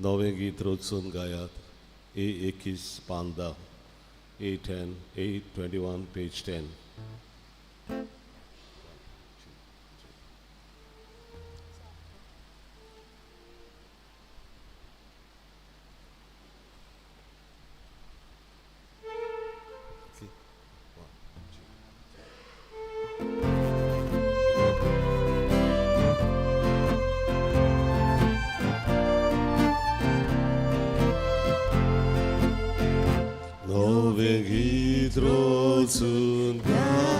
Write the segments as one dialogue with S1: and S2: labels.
S1: नवें गीत रचून गायात. ए 21 पान 10, A 10, A 21 page 10. नवें गीत रचून गायात,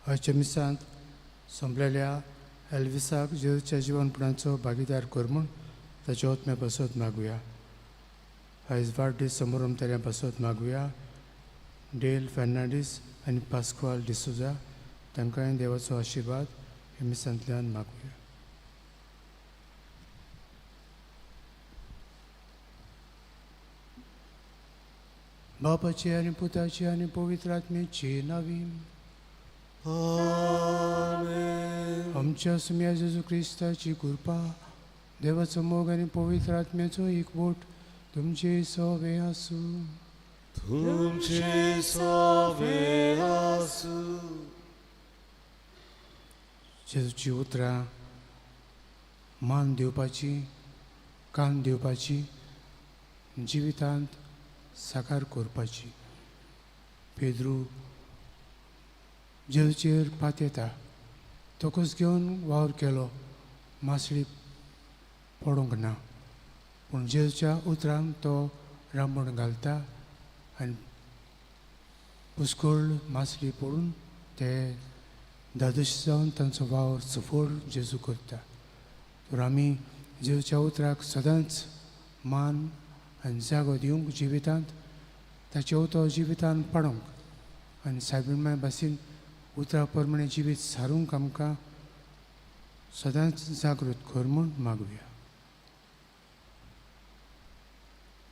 S2: आयच्या मिसांत सोंपलेल्या एल्विसाक जेजूच्या जिवनपणाचो भागीदार कर म्हूण ताच्या ओतम्या पासत मागुया. आयज वाडदीस समारंभ पासत मागुया. डेल फेर्नांडीस आनी पास्क्वाल डिसोजा तांकांय देवाचो आशिर्वाद ह्या मिसांतल्यान मागुया. बापाची आनी पुताची आनी पवित्र आत्म्याची नावी.
S1: आमेन.
S2: आमच्या सुम्या जेजू क्रिस्ताची कृपा, देवाचो मोग आनी पवित्र आत्म्याचो एकवट तुमचे सवे आसूं.
S1: तुमचे सवे आसूं.
S2: जेजूची उतरां मान दिवपाची, कान दिवपाची, जिवितांत साकार करपाची. पेद्रू जेजूचेर पातयेता, तोकूच घेवन वावर केलो, मासळी पडूंक ना, पूण जेजूच्या उतरांक तो रांबण घालता आनी पुस्कोळ मासळी पडून ते धादोशी जावन तांचो वावर सफळ जेजू करता. तर आमी जेजूच्या उतराक सदांच मान आनी जागो दिवंक जिवितांत, ताचें उतर जिवितांत पाडूंक आनी सायबीण भाशेन उतरा प्रमाणे जिवीत सारूंक आमकां सदांच जागृत कर म्हूण मागुया.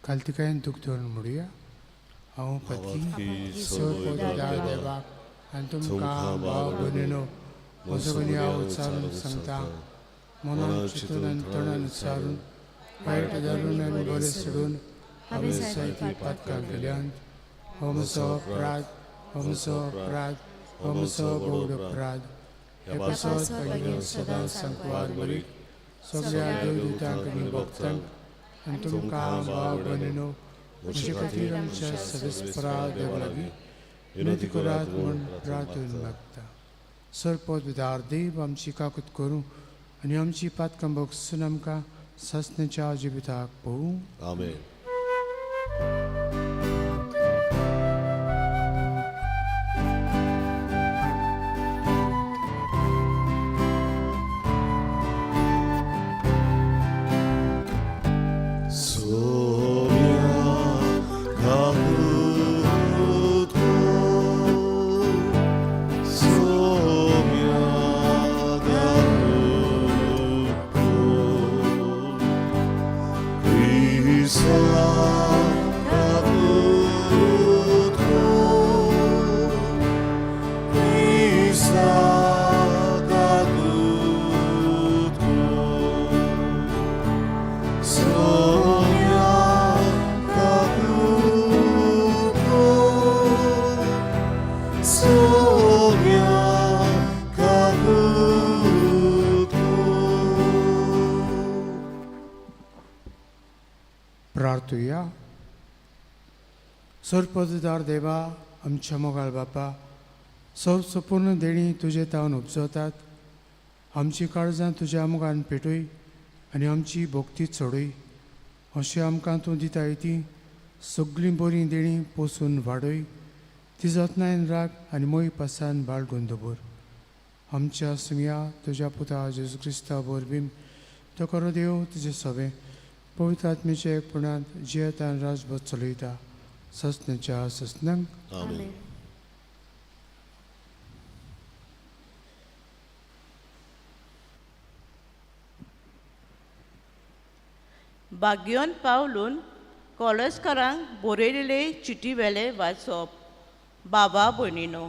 S2: कालतिकायेन दूख धरून म्हणुया. हांव पती देवाक आनी तुमकां भाव भयणीनो म्हजो हांव उच्चारून सांगता, मनान चिंतून आनी तणान उच्चारून, वायट धरून आनी बरें सोडून हांवें जायतीं पातकां केल्यांत. हो म्हजो अपराध, हो म्हजो अपराध, हो म्हजो भोव अपराध. हे पासत भगिनी सदांच सांकवार बरी सगळ्या देवदूतांक आनी भक्तांक आनी तुमकां भाव भयणीनो म्हजे खातीर आमच्या सदस्परा देवा लागीं विनंती करात म्हूण प्रार्थून मागता. सरपत विदार देव आमची काकूत करूं आनी आमची पातकां भोगसून आमकां सासण्याच्या जिविताक पळोवं.
S1: आमेन. Isa.
S2: प्रार्थुया. सर्वपददार देवा, आमच्या मोगाळ बापा, सव संपूर्ण देणी तुजे तावन उपजतात. आमची काळजां तुज्या मोगान पेटय आनी आमची भक्ती चडय. अशें आमकां तूं दिताय ती सगळीं बरीं देणीं पोसून वाडय. ती जतनायन राख आनी मोय पासान बाळगून दवर. आमच्या सुमया तुज्या पुता जेजू क्रिस्ता वरवीं तो खरो देव तुजें सवें पवित्र आत्मेच्या एकपणांत जियेतान राजभर चलयता ससनाच्या ससनांक.
S1: आमेन.
S3: बाग्योन पावलून कॉलेजकारांक बरयलेले चिटी वेले वाचप. बाबा भयणीनो,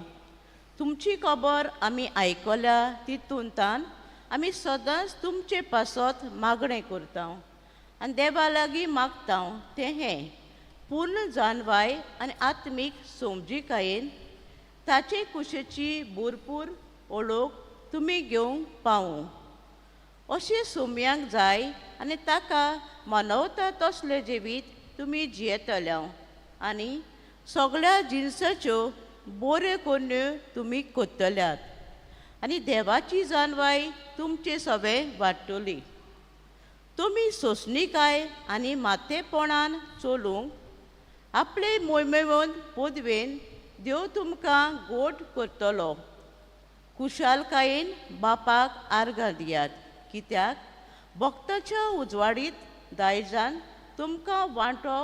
S3: तुमची खबर आमी आयकल्या तितूंतान आमी सदांच तुमचे पासत मागणें करता आनी देवा लागीं मागता तें हें पूर्ण जानवाय आनी आत्मीक समजिकायेन ताचे कुशेची भरपूर ओळख तुमी घेवंक पावूं अशें सोम्यांक जाय आनी ताका मनवता तसलें जिवीत तुमी जियेतल्या आनी सगळ्या जिनसाच्यो बऱ्यो कोन्न्यो तुमी करतल्यात आनी देवाची जानवाय तुमचे सवें वाडटली. तुमी सोंसणीकाय आनी माथेपणान चलूंक आपले मोयमेवन पदवेन देव तुमकां गोड करतलो. कुशालकायेन बापाक आर्गां दियात, कित्याक भक्ताच्या उजवाडीत दायजान तुमकां वांटो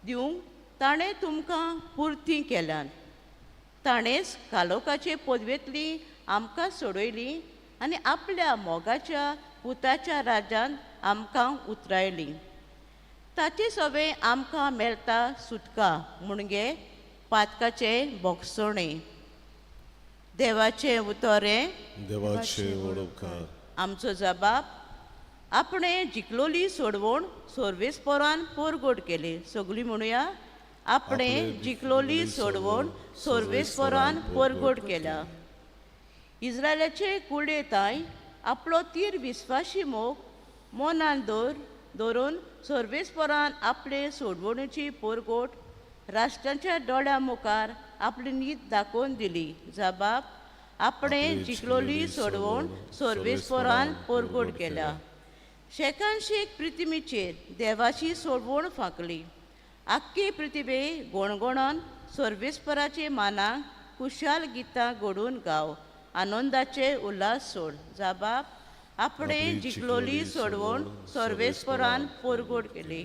S3: दिवंक ताणें तुमकां पुरती केल्यान. ताणेंच कालोकाचे पदवेंतली आमकां सोडयली आनी आपल्या मोगाच्या पुताच्या राज्यांत आमकां उतरायली. ताचे सवें आमकां मेळटा सुटका म्हणजे पातकाचें भोगसणें. देवाचें उतरें
S1: देवाचे वडोपकार.
S3: आमचो जबाब आपणें जिखलोली सोडवण सोर्वेसपोरान पोरगोड केली. सगळीं म्हणुया, आपणें जिखलोली सोडवण सोर्वेसपोरान पोरगोड केल्या. इज्रायलाचे कुळे ताय आपलो तीर विस्वाशी मोग मनान दवरून सोर्वेसपोरान आपले सोडवणेची पोरगोट राष्ट्रांच्या दोळ्या मुखार आपली नीत दाखोवन दिली. जबाब आपणें जिखलोली सोडवण सोर्वेसपोरान पोरगोड केल्या. शेकानशेक पृथ्वीचेर देवाची सोडवण फांकली. आख्खी पृथ्वी गणगणोन सोर्वेसपराचे मानाक कुशाल गितां घडून गाव आनंदाचे उल्हास सोड. जबाब आपणें जिखलोली सोडवण सोर्वेसपरान पोरगोड केली.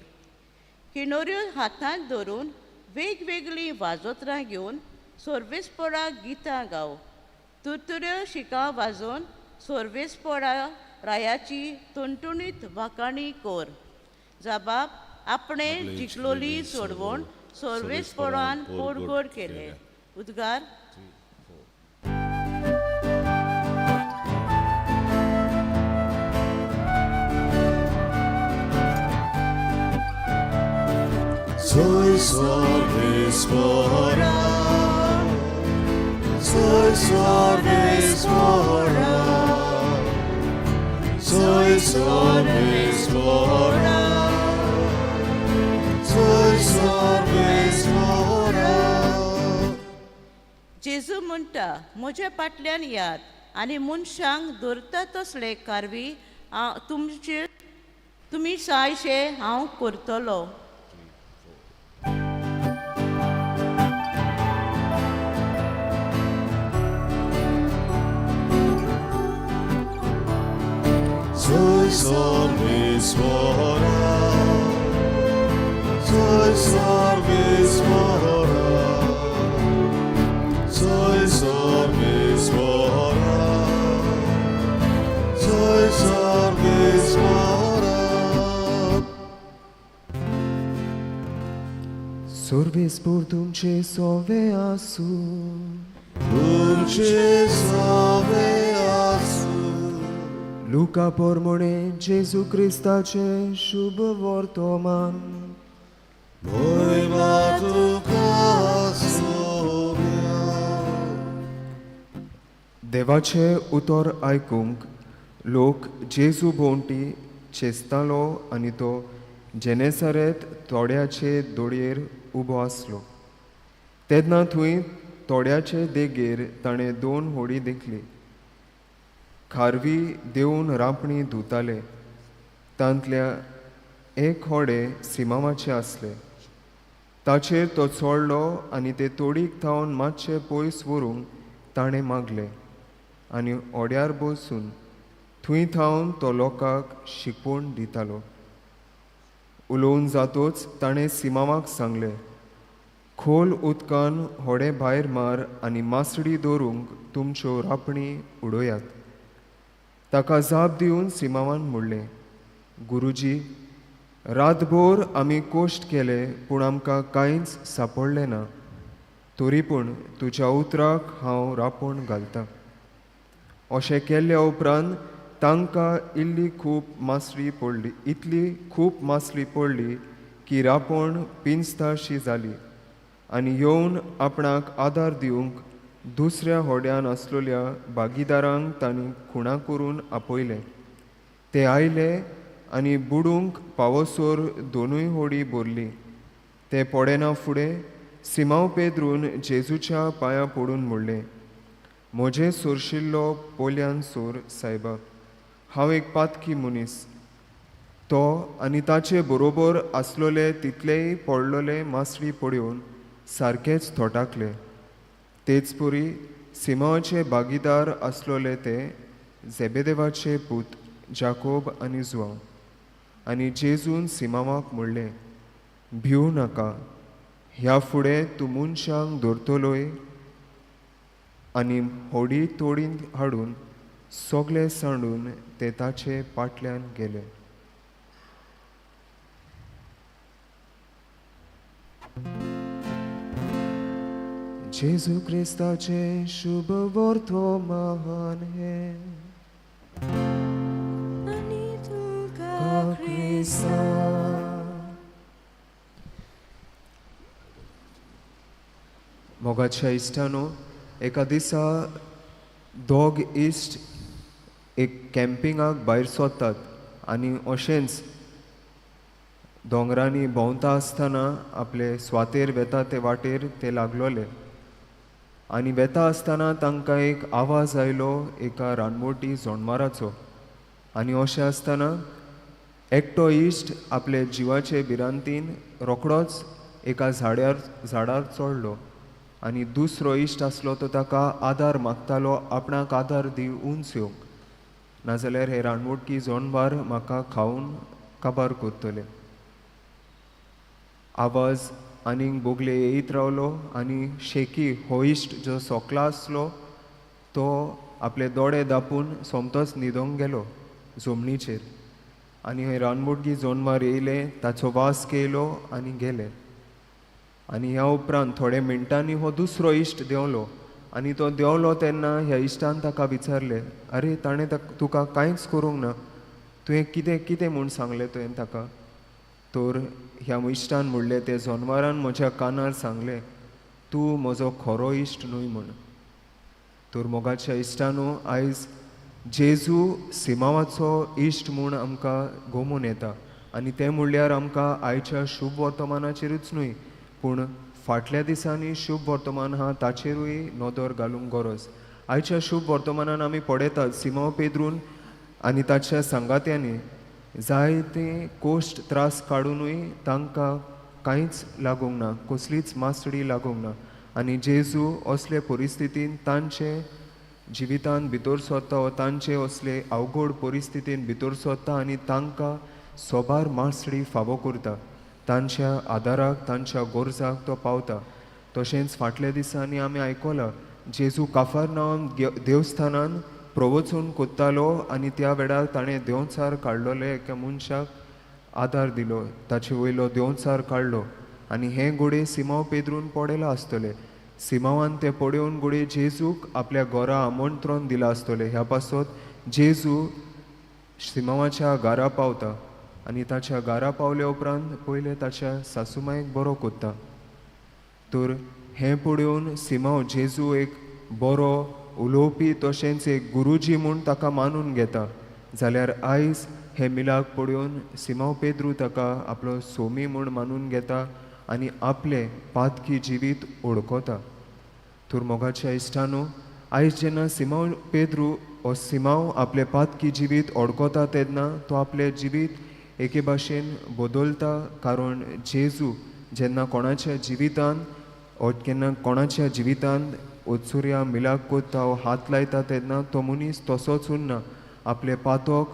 S3: किणोऱ्यो हातांत धरून वेगवेगळीं वाजोत्रां घेवन सोर्वेसपराक गितां गाव. तुरतुऱ्यो शिकां वाजोवन सोर्वेसपरा रायाची तुणतुणीत वाखाणी कर. जबाब आपणें जिखलोली सोडवण सोर्वेसपरान पोरगोड केले. उद्गार.
S1: Soy Sorvespora, soy Sorvespora, soy Sorvespora, soy Sorvespora.
S3: जेजू म्हणटा, म्हज्या फाटल्यान यात आनी मनशांक धरता तसले कारवी तुमचे तुमी सायशे हांव करतलो.
S1: Soy Sorvespora, soy Sorvespora, soy Sorvespora, soy Sorvespora.
S4: सोर्वेसपूर तुमचे सोवे आसूं.
S1: तुमचे सवे आसूं.
S4: लुका पोरमोणे जेजू क्रिस्ताचे शुभ वर्तमान.
S1: मोयमा तुका सोम्या.
S4: देवाचे उतर आयकूंक लोक जेजू भोंवटी चेसतालो आनी तो जेनेसारेत तोड्याचे दोडयेर उबो आसलो. तेन्ना थंय तोड्याचे देगेर ताणें दोन होडी देखली. खारवी देवून रांपणी धुताले. तांतल्या एक होडे सिमांवाचें आसलें. ताचेर तो चोडलो आनी ते तोडीक थावन मातशें पयस व्हरूंक ताणें मागलें आनी होड्यार बसून थंय थावन तो लोकांक शिकवण दितालो. उलोवन जातोच ताणें सिमांवाक सांगलें, खोल उदकान होडें भायर मार आनी मासडी दवरूंक तुमच्यो रांपणी उडयात. ताका जाप दिवन सिमांवान म्हणलें, गुरुजी, रातभर आमी कोश्ट केले पूण आमकां कांयच सांपडलें ना, तरी पूण तुज्या उतराक हांव रांपण घालतां. अशें केल्ल्या उपरांत तांकां इल्ली खूब मासळी पडली, इतली खूब मासळी पडली की रांपण पिंजताशी जाली आनी येवन आपणाक आदार दिवंक दुसऱ्या होड्यान आसलेल्या भागीदारांक तांणी खुणा करून आपयलें. ते आयले आनी बुडूंक पावसर दोनूय होडी भरली. ते पडना फुडें सिमांव पेद्रून जेजूच्या पांयां पडून म्हणलें, म्हजें सोरशिल्लो पोल्यान सोर सायबा, हांव एक पातकी मनीस. तो आनी ताचे बरोबर आसलोले तितलेय पडलोले मासळी पळोवन सारकेच थोटाकले. तेच परी सिमांवाचे भागीदार आसलोले ते जेबेदेवाचे पूत जाकोब आनी जुआंव. आनी जेजून सिमांवाक म्हणलें, भिवू नाका, ह्या फुडें तूं मनशांक धरतलोय. आनी होडी तोडींत हाडून सगळे सांडून ते ताचे पाटल्यान गेले. जेजू क्रिस्ताचें शुभ वर्तमान हें.
S3: आनी तुका
S4: क्रिस्ता. मोगाच्या इश्टानो, एका दिसा दोग इश्ट एक कॅम्पिंगाक भायर सोदतात आनी अशेंच दोंगरांनी भोंवता आसतना आपले स्वातेर वेता ते वाटेर ते लागलोले आनी वेता आसतना तांकां एक आवाज आयलो एका रानवटी जनावराचो. आनी अशें आसतना एकटो इश्ट आपले जिवाचे भिरांतीन रोखडोच एका झाडार चडलो आनी दुसरो इश्ट आसलो तो ताका आदार मागतालो, आपणाक आदार दी उंच येवंक, नाजाल्यार हे रानवटी जनावर म्हाका खावन काबार करतले. आवाज आनीक बोगले येयत रावलो आनी शेकी हो इश्ट जो सोकला आसलो तो आपले दोळे दापून सोमतोच न्हिदोंक गेलो जमनीचेर. आनी हे रानवटी जनावर येयले, ताचो वास केलो आनी गेले. आनी ह्या उपरांत थोड्या मिनटांनी हो दुसरो इश्ट देंवलो आनी तो देंवलो तेन्ना ह्या इश्टान ताका विचारलें, अरे ताणें तुका कांयच करूंक ना, तुवें कितें कितें म्हूण सांगलें तुवें ताका? तर ह्या इश्टान म्हणलें, ते जनावरान म्हज्या कानार सांगलें तूं म्हजो खरो इश्ट न्हय म्हूण. तर मोगाच्या इश्टानो, आयज जेजू सिमांवाचो इश्ट म्हूण आमकां गोमून येता आनी तें म्हणल्यार आमकां आयच्या शुभ वर्तमानाचेरूच न्हय पूण फाटल्या दिसांनी शुभ वर्तमान आहा ताचेरूय नदर घालूंक गरज. आयच्या शुभ वर्तमानान आमी पळयतात सिमांव पेद्रून आनी ताच्या सांगात्यांनी जायते कोश्ट त्रास काडुनूय तांकां कांयच लागूंक ना, कसलीच मासडी लागूंक ना. आनी जेजू असले परिस्थितीन तांचे जिवितान भितर सोदता वा तांचे असले अवघड परिस्थितीन भितर सोदता आनी तांकां सोबार मासडी फावो करता, तांच्या आदाराक तांच्या गरजाक तो पावता. तशेंच फाटल्या दिसांनी आमी आयकलां जेजू काफारनांव देवस्थानान प्रवचन कोत्तालो आनी त्या वेळार ताणें देंवचार काडलोले एका मनशाक आदार दिलो, ताचे वयलो देंवचार काडलो. आनी हें घोडे सिमांव पेद्रून पळयलां आसतलें. सिमांवान तें पळोवन घोडे जेजूक आपल्या घरा आमंत्रण दिलां आसतलें. ह्या पासत जेजू सिमांवाच्या घरा पावता आनी ताच्या घरा पावल्या उपरांत पयलें ताच्या सासूमायक बरो कोत्ता. तर हें पळोवन सिमांव जेजू एक बरो उलोवपी तशेंच एक गुरुजी म्हूण ताका मानून घेता. जाल्यार आयज हे मिलाक पळोवन सिमांव पेद्रू ताका आपलो सोमी म्हूण मानून घेता आनी आपलें पातकी जिवीत ओळखता. तर मोगाच्या इश्टानो, आयज जेन्ना सिमांव पेद्रू हो सिमांव आपलें पातकी जिवीत ओळखता तेन्ना तो आपलें जिवीत एके भाशेन बदलता. कारण जेजू जेन्ना कोणाच्या जिवितान ओ केन्ना कोणाच्या जिवितान उत्सुर्या मिलाक कोत्ता वो हात लायता तेन्ना तो मनीस तसोच उरना, आपलें पातक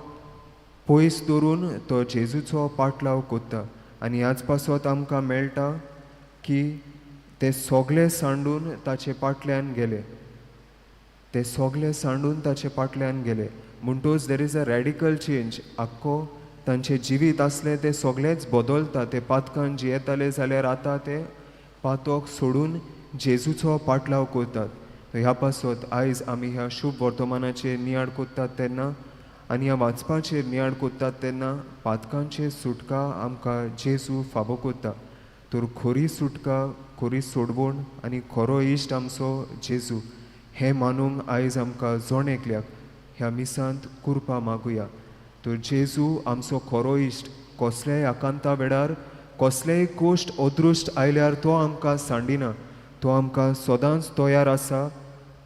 S4: पयस दवरून तो जेजूचो पाटलाव कोत्ता. आनी ह्याच पासत आमकां मेळटा की ते सगळे सांडून ताचे पाटल्यान गेले, ते सगळे सांडून ताचे पाटल्यान गेले. म्हणटोच there is a radical change. आख्खो तांचें जिवीत आसलें तें सगळेंच बदलता. ते पातकान जियेताले जाल्यार आतां ते पातक सोडून जेजूचो पाटलाव करतात. ह्या पासत आयज आमी ह्या शुभ वर्तमानाचेर नियाळ करतात तेन्ना आनी ह्या वाचपाचेर नियाळ करतात तेन्ना पातकांचे सुटका आमकां जेजू फावो करता. तर खरी सुटका, खरी सोडवण आनी खरो इश्ट आमचो जेजू हें मानूंक आयज आमकां जण एकल्याक ह्या मिसांत कुरपा मागुया. तर जेजू आमचो खरो इश्ट, कसल्याय आकांता वेळार कसलेय कोश्ट अदृश्ट आयल्यार तो आमकां सांडिना, तो आमकां सदांच तयार आसा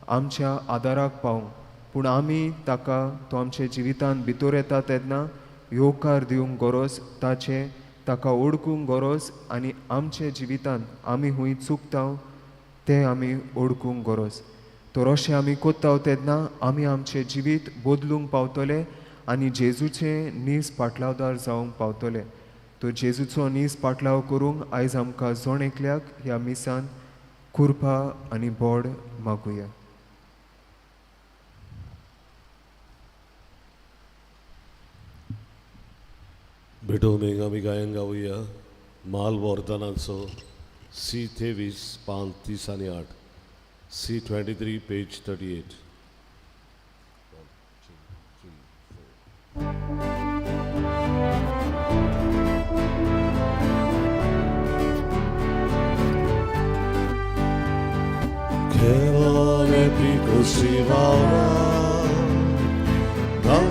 S4: आमच्या आदाराक पावूंक. पूण आमी ताका तो आमच्या जिवितांत भितर येता तेन्ना येवकार दिवंक गरज, ताचें ताका ओळखूंक गरज आनी आमच्या जिवितांत आमी हुंय चुकता तें आमी ओळखूंक गरज. तर अशें आमी कोत्ता तेन्ना आमी आमचें जिवीत बदलूंक पावतले आनी जेजूचें नीज पाटलावदार जावंक पावतले. तर जेजूचो नीज पाटलाव करूंक आयज आमकां जण एकल्याक ह्या मिसान कुरपा आनी बोड मागुया.
S1: भेटोवंक आमी गायन गावया माल वर्धनाचो सी 23 पान 30 आनी 8, सी 23 पेज 38. Che pico si va dal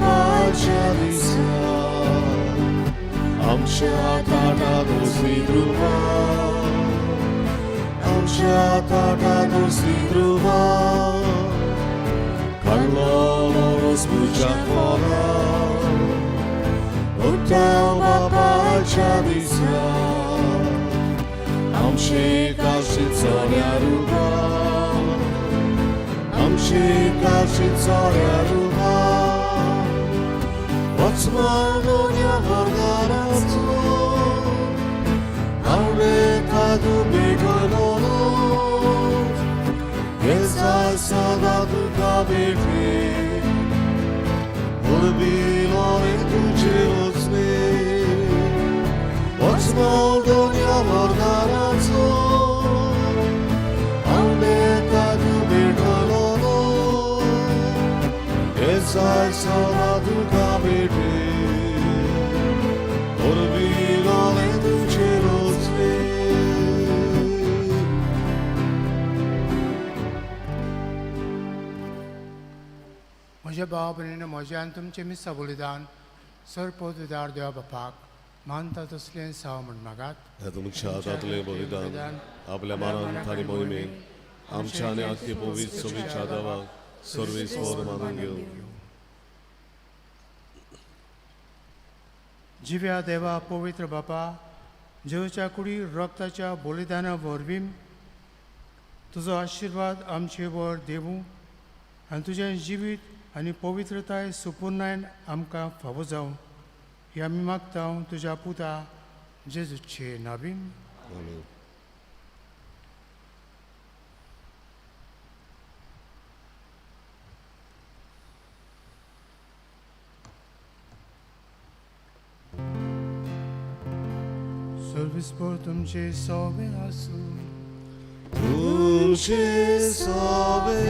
S1: pace di sa amsha tata dosi dhruva amsha tata dosi dhruva Carlo loro sbugia fora Ottava pace di sa amshe kashin ruva amshe kashin ruva Otsmanonia vardarazzo Aure tadu begololo Gezai sada tu kabete Urbilore tu celosne Otsmanonia vardarazzo Aure tadu begololo Gezai sada tu kabete Urbilore tu celosne.
S2: म्हज्या भाव भयणीनो, म्हजें आनी तुमचें मिसा बलिदान sir पवित्र देवा बापाक मानता तसलें साव म्हूण मागात.
S1: ह्या तुमच्या हातांतलें बलिदान आपल्या मानान आनी मोहिमेन आमच्या आनी आख्खे पवित्र सोबीच्या देवाक सर्वेस वर मानून घेवं.
S2: जिव्या देवा पवित्र बापा, जेजूच्या कुडी रक्ताच्या बलिदाना वरवीं तुजो आशिर्वाद आमचे वर देवूं आनी तुजें जिवीत आनी पवित्रताय सुपुर्णायन आमकां फावो जावं ही आमी मागता तुज्या पुता जेजूचे नावीन.
S1: आमेन.
S2: सर्वीस पर तुमचे सोबे आसूं.
S1: तुमचे सोबे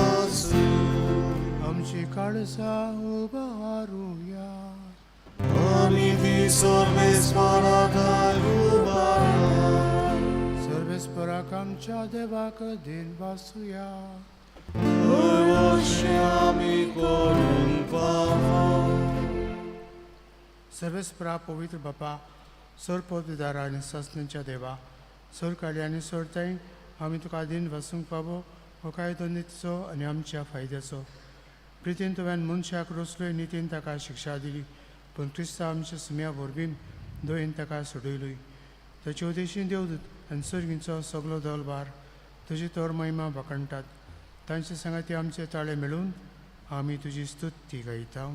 S1: आसूं.
S2: आमची काळसा उबारुया.
S1: आमी ती सर्वेस्पराक उबारा.
S2: सर्वेस्पराक आमच्या देवाक दिन वासुया.
S1: अवश्य आमी करूंक फावो.
S2: सर्वेस्परा पवित्र बापा सर पवित्रदारा आनी सासणाच्या देवा सर काडली आनी सोडताय आमी तुका दिन वसूंक फावो हो कायदो नितीचो आनी आमच्या फायद्याचो. प्रितीन तुवें मनशाक रोसलोय, नितीन ताका शिक्षा दिली, पूण क्रिस्तांव आमच्या सुम्या वरवीं दयेन ताका सोडयलोय. ताचे उदेशीं देवदूत आनी सर्गींचो सगलो दलभार तुजी तोर महिमा बखणटात. तांचे सांगाती आमचे ताळे मेळून आमी तुजी स्तुती गायता.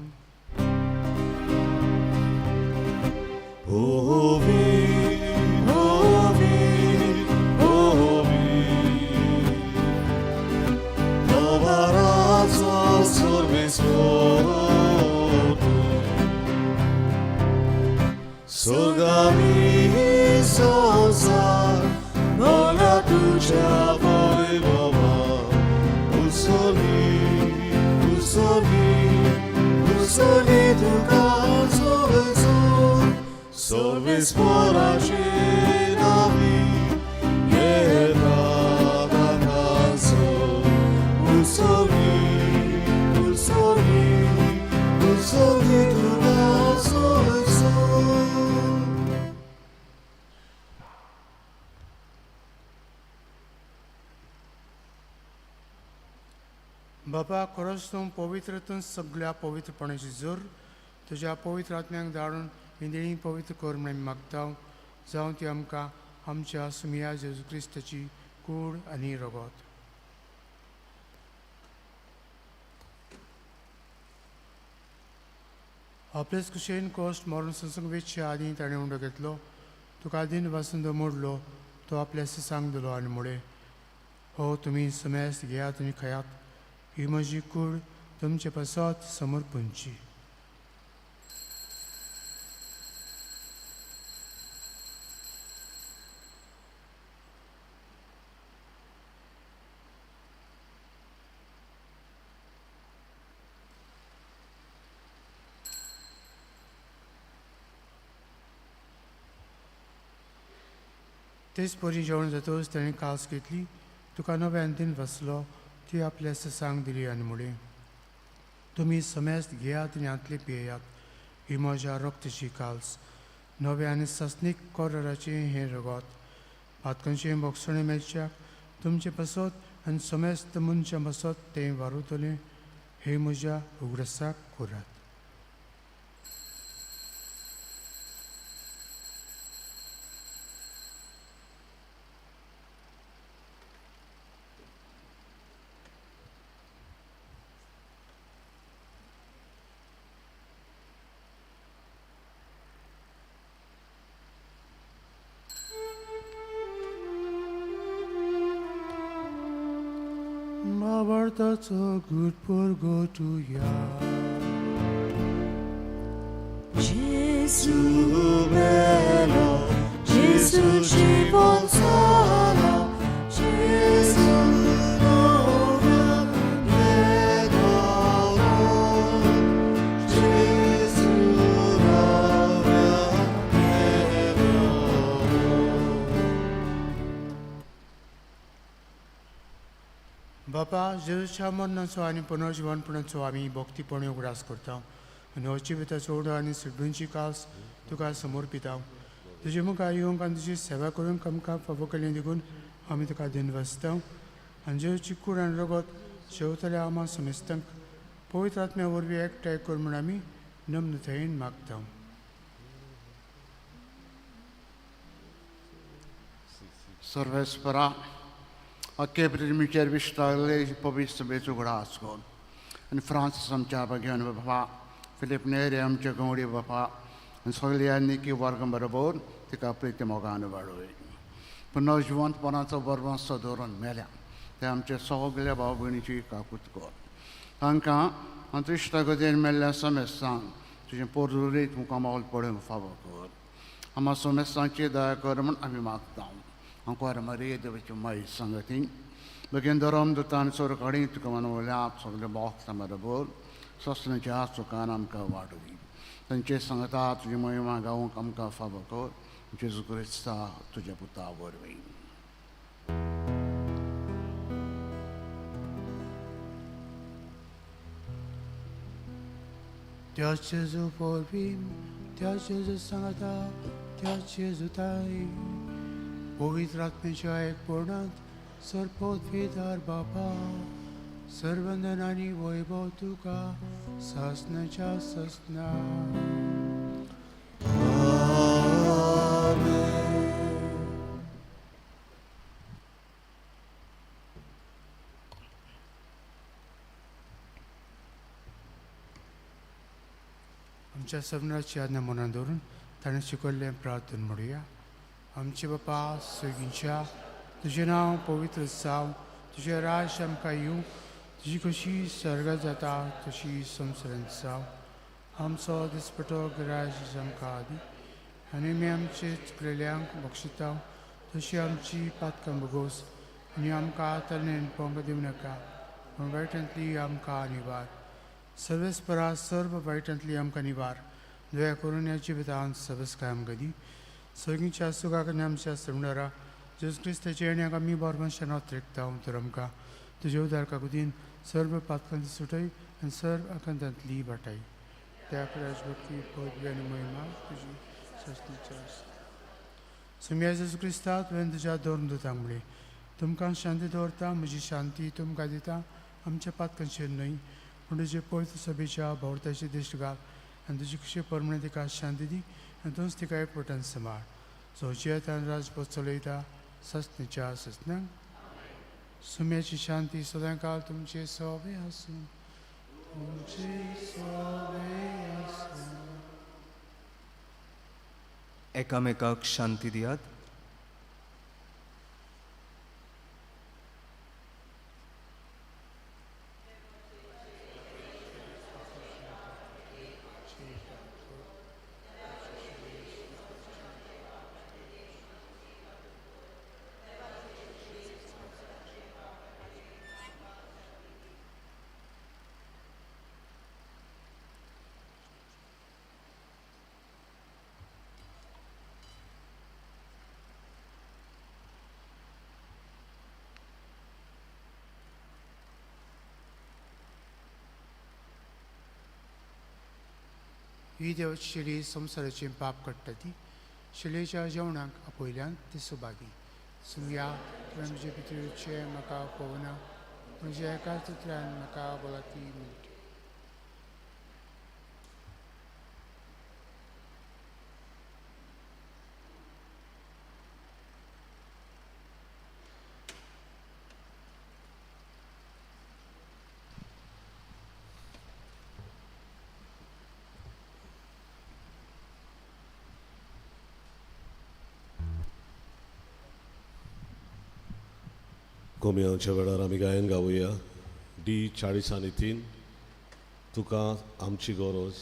S1: Sogami संसार भोला तुझ्या वैभवा उसोली उसोली उसोली तुका सोवेसो सर्वेस्पराचे नावी येता ताकासो उसोली उसोली उसोली तुका सोवेसो.
S2: बाबा खरोच तूं पवित्र, तूं सगळ्या पवित्रपणाची जोर तुज्या पवित्र आत्म्यांक धाडून ही देणी पवित्र कर म्हण आमी मागता. जावं ती आमकां आमच्या सुमिया जेजू क्रिस्ताची कूड आनी रगत. आपलेच कुशेन कोश्ट मरण संसंग वेचच्या आदीं ताणें उंडो घेतलो, तुका दिन वासून मोडलो, तो आपल्या सिसांक दिलो आनी मुळे हो तुमी समेस्त घेयात आनी खायात, ही म्हजी कूड तुमचे पासत समर्पणची. तेच परी जेवण जातकच ताणें कास घेतली, तुका नव्यान दिन वसलो, ती आपल्या ससांक दिली आनी मुळे तुमी समेस्त घेयात आनी हांतले पियेयात, ही म्हज्या रक्तची काल्स, नव्या आनी सासणीक कोराचें हें रगत, पातकांचें भोगसणें मेळच्याक तुमचें पासत आनी समेस्त मनशां पासत तें वारुतलें, हें म्हज्या उगडासाक करात. That's a good poor go to ya.
S3: Gesù bello, Gesù ci consola, Gesù
S2: बापा जेजूच्या मरणाचो आनी पुनर्जिवनपणाचो आमी भक्तीपणी उगडास करता आनी हो जिविताचो उडो आनी सिडूंची कास तुका समर्पिता. तुजे मुखार येवंक आनी तुजी सेवा करूंक आमकां फावो केल्लें देखून आमी तुका दिनवासता. आनी जेजूची कूड आनी रगत शेवतल्या आमा समेस्तांक पवित्र आत्म्या वरवीं एकठांय कर म्हूण आमी नम्रतायेन मागता.
S5: सर्वेस्परा अक्के प्रेमीचेर विश्ताले पवित्र सभेचो उगडास कर आनी फ्रांसीस आमच्या भाग्यान बापा, फिलीप नेरे आमच्या गंवडी बापा आनी सगल्या निकी वर्गां बरोबर तिका प्रिती मोगान वाडोय. पुनः जिवंतपणाचो बरवंस दवरून मेल्या ते आमच्या सगल्या भाव भयणीची काकूत कर. तांकां अंतरिश्टा गतीन मेल्ल्या समेस्तांक तुजें पोरदुरीत मुखामोल पळोवंक फावो कर. आमा समेस्तांची दया कर म्हूण आमी मागता. अंकुर मरिये देवाची माई संगती बेगीन धरम दुतान सोर काडी तुका मनवल्या सगळे भोगता बरोबर ससनाच्या सुखान आमकां वाडोवी. तांचे सांगता तुजी महिमा गावंक आमकां फावो कर. जेजू क्रिस्ता तुज्या पुता वरवीं.
S2: त्या जेजू वरवीं त्या जेजू सांगाता त्या जेजुताई पवित्र आत्म्याच्या एकपणांत सर्पोद्वेदार बापा सर्वंदन आनी वैभव तुका ससनाच्या ससना. आमच्या सपनाची आज्ञा मनात दवरून ताणें शिकयल्लें प्रार्थन म्हणुया. आमचे बापा सगळींच्या तुजें नांव पवित्र जावं, तुजें राज्य आमकां येवं, तुजी कशी सर्गात जाता तशी संवसारांत जावं. आमचो दिसपटो गिराज आमकां दी आनी आमी आमचे चुकलेल्यांक बक्षिता तशी आमची पातकां भोगोस आनी आमकां तरणेन पोंग दिवं नाका पूण वायटांतली आमकां निवार. सर्वेस्परा सर्व वायटांतली आमकां निवार. दया करून ह्या जिवितांत सबसकाय आमकां दी. सगळींच्या सुखाक आनी आमच्या समणारा जेजू क्रिस्ताचे येण्याक आमी बरोबर नाव तर आमकां तुजे उदार काकुदीन सर्व पातकांची सुटय आनी सर्व आकांतांतली वाटाय. त्या राजभक्ती पदवी आनी महिमा तुजी सस्तीची आसा. सुम्या जेजू क्रिस्ता तुवें तुज्या दोन दुतांक म्हणलें, तुमकां शांती दवरता, म्हजी शांती तुमकां दिता, आमच्या पातकांचेर न्हय पूण तुजे पवित्र सभेच्या भोंवताची दिश्ट घाल आनी तुजी खुशी परमणे तिका शांती दी आनी तूंच तिका एकवटान सांबाळ. सोचेतान राजपथ चलयता ससनेच्या ससनांक. सुम्याची शांती सदांकाळ तुमचे सोबे आसूं, तुमचे सोबे आसूं.
S4: एकामेकाक शांती दियात.
S2: ही देव शिली संवसाराचें पाप काडटा ती शिलेच्या जेवणाक आपयल्यान ती सुभागी. सुमया तुवें म्हजे भितरचें म्हाका पळोवना म्हज्या एका चित्रान म्हाका भलायकी मेळटा.
S1: कोमियांच्या वेळार आमी गायन गावया डी 43, तुका आमची गरज,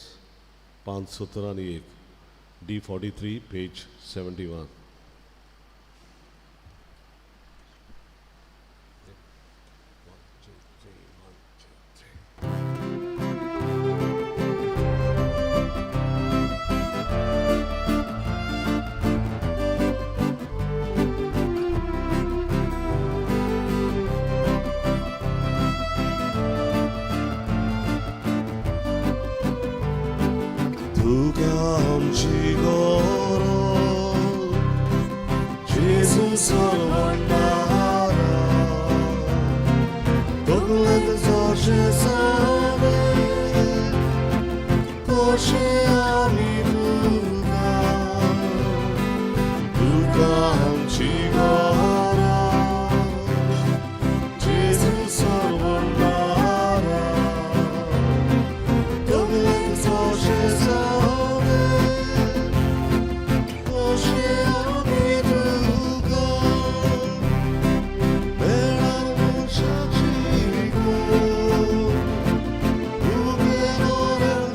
S1: 571, डी 43 पेज 71.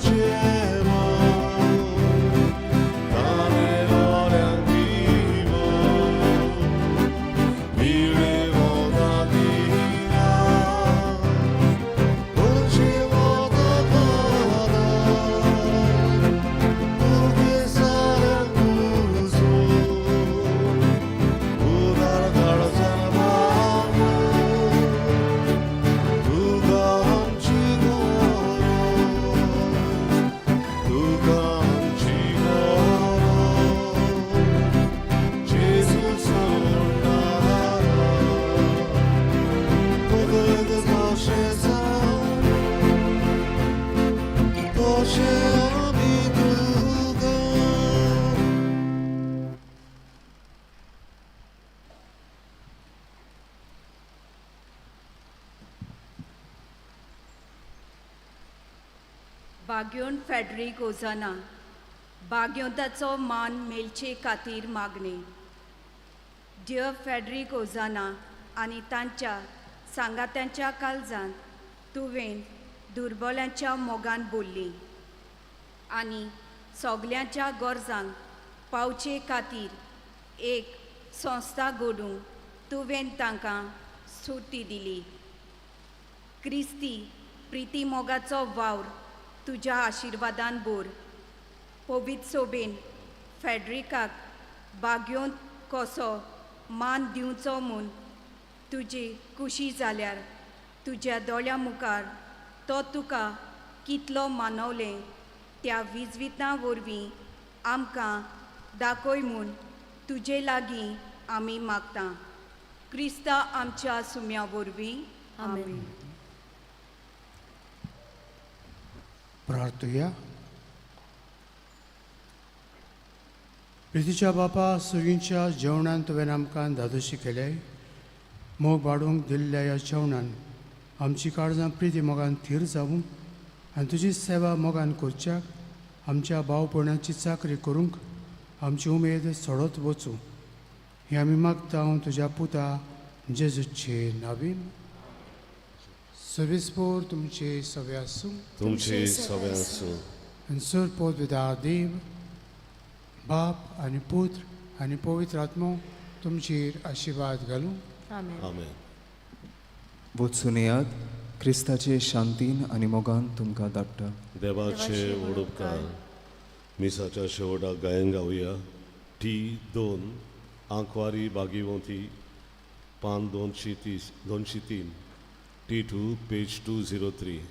S6: Yeah.
S1: अशें आमी तुका.
S6: बाग्योन फेडरीक ओझाना बाग्योंताचो मान मेळचे खातीर मागणें. डियर फेडरीक ओझाना आनी तांच्या सांगात्यांच्या काळजांत तुवें दुर्बल्यांच्या मोगान बोल्ली आनी सगल्यांच्या गरजांक पावचे खातीर एक संस्था घडूंक तुवें तांकां सुटी दिली. क्रिस्ती प्रिती मोगाचो वावर तुज्या आशिर्वादान बोर. पवित्र सोबेन फेडरिकाक बाग्योंत कसो मान दिवचो म्हूण तुजी खुशी जाल्यार तुज्या दोळ्या मुखार तो तुका कितलो मानवलें त्या विजवितां वरवीं आमकां दाखय म्हूण तुजे लागीं आमी मागता. क्रिस्ता आमच्या सुम्या वरवीं. आमेन.
S2: प्रार्थुया. प्रितीच्या बापा, सुगींच्या जेवणान तुवें आमकां धादोशी केले. मोग वाडूंक दिल्ल्या ह्या जेवणान आमची काळजां प्रिती मोगान थीर जावूं आनी तुजी सेवा मोगान करच्याक आमच्या भावपणाची चाकरी करूंक आमची उमेद सोडत वचूं. हें आमी मागता तुज्या पुता जेजूचे नावीन. सविस्पोर तुमचे सवे आसूं.
S1: तुमचे सगळे आसूं.
S2: आनी सर पोत देव बाप आनी पुत्र आनी पवित्र आत्मो तुमचेर आशिर्वाद घालूं.
S3: आमेन.
S1: आमेन.
S4: वचून येयात, क्रिस्ताचे शांतीन आनी मोगान तुमकां धाडटा.
S1: देवाचे व्हड उपकार. मिसाच्या शेवटाक गायन गावया. टी 2 आंकवारी बागीवंती, पान 230, 203, T 2, page 203.